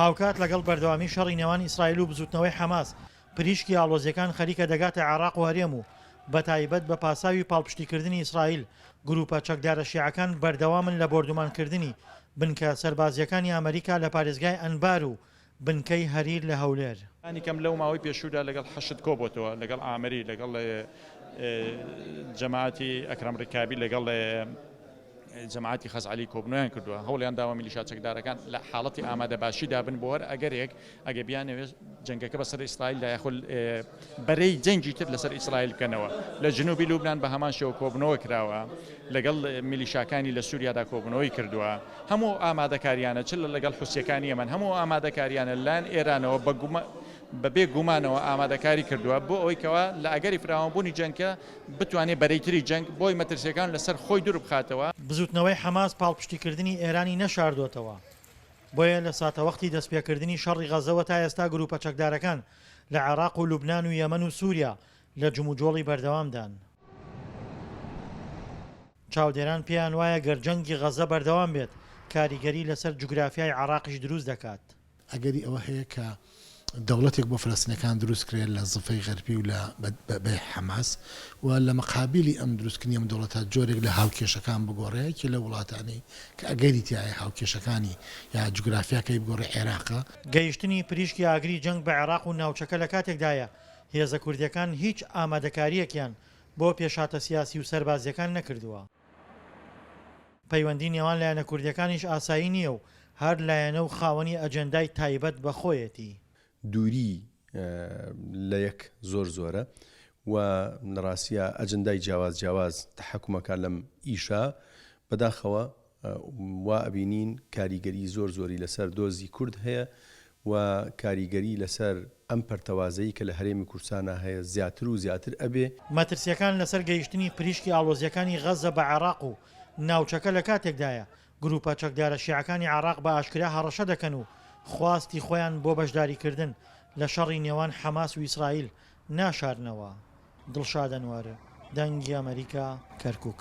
هاوکات لەگەڵ بەردەوامی شەڕی نێوان ئیسرائیل و بزوتنەوەی حەماس، پریشکی ئاڵۆزیەکان خەریکە دەگاتە عێراق و هەرێم و بەتایبەت بە پاساوی پاڵپشتیکردنی ئیسرائیل، گروپە چەکدارە شیعەکان بەردەوامن لە بۆردومانکردنی بنکە سەربازییەکانی ئەمریکا لە پارێزگای ئەنبار و بنکەی هەریر لە هەولێر. لانیکەم لەو ماوەی پێشوودا لەگەڵ حەشد کۆبۆتەوە، لەگەڵ عامری، لەگەڵ جەماعەتی ئەکرەم ڕیکابی، لەگەڵ جەماعەتی خەزعەلی کۆبنەوەیان کردووە، هەوڵیان داوە میلیشا چەکدارەکان لە حاڵەتی ئامادەباشیدا بن بۆ هەر ئەگەرێک ئەگەر بیانەوێت جەنگەکە بەسەر ئیسرائیلدا یاخود بەرەی جەنگی تر لەسەر ئیسرائیل بکەنەوە. لە جنوبی لوبنان بە هەمان شێوە کۆبنەوە کراوە، لەگەڵ میلیشاکانی لە سوریادا کۆبنەوەی کردووە. هەموو ئەو ئامادەکاریانە چ لە لەگەڵ حوسیەکانی یەمەن، هەموو ئەو ئامادەکاریانە لەلایەن ئێرانەوە بە بە بێ گومانەوە ئامادەکاری کردووە بۆ ئەوەی کەوا لە ئەگەری فراوانبوونی جەنگکە بتوانێت بەرەی تری جەنگ بۆی مەترسیەکان لەسەر خۆی دوور بخاتەوە. بزوتنەوەی حەماس پاڵپشتیکردنی ئێرانی نەشاردۆتەوە، بۆیە لە ساتەوەختی دەستپێکردنی شەڕی غەزەوە تا ئێستا گروپە چەکدارەکان لە عێراق و لوبنان و یەمەن و سوریا لە جموجۆڵی بەردەوامدان. چاودێران پێیان وایە گەر جەنگی غەزە بەردەوام بێت، کاریگەری لەسەر جوگرافیای عێراقیش دروست دەکات. ئەگەری ئەوە هەیە کە دەوڵەتێک بۆ فەلەستینەکان دروست کرێت لە زفەی غەربی و لە بە حەماس و لە مقابیلی ئەم دروستکردنی ئەم دەوڵەتە جۆرێک لە هاوکێشەکان بگۆڕێ، یەکێ لەو وڵاتانەی کە ئەگەری تیایە هاوکێشەکانی یا جوگرافیاکەی بگۆڕێ عێراقە. گەیشتنی پریشکی ئاگری جەنگ بە عێراق و ناوچەکە لە کاتێکدایە هێزە کوردییەکان هیچ ئامادەکارییەکیان بۆ پێشهاتە سیاسی و سەربازییەکان نەکردووە. پەیوەندی نێوان لایەنە کوردییەکانیش ئاسایی نییە و هەر لایەنە و خاوەنی ئەجێندای تایبەت بە خۆیەتی. دووری لە یەک زۆر زۆرە و لە ڕاستیا ئەجندای جیاواز جیاواز تەحەکوم ئەکا لەم ئیشە بەداخەوە وا ئەبینین کاریگەری زۆر زۆری لەسەر دۆزی کورد هەیە و کاریگەری لەسەر ئەم پەرتەوازەیی کە لە هەرێمی کوردستانا هەیە زیاتر و زیاتر ئەبێ. مەترسییەکان لەسەر گەیشتنی پریشکی ئاڵۆزییەکانی غەززە بە عێراق و ناوچەکە لە کاتێکدایە، گرووپە چەکدارە شیعەکانی عێراق بە ئاشکرا هەڕەشە دەکەن و خواستی خۆیان بۆ بەشداریکردن لە شەڕی نێوان حەماس و ئیسرائیل ناشارنەوە. دڵشاد ئەنوەر، دەنگی ئەمەریکا، کەرکوک.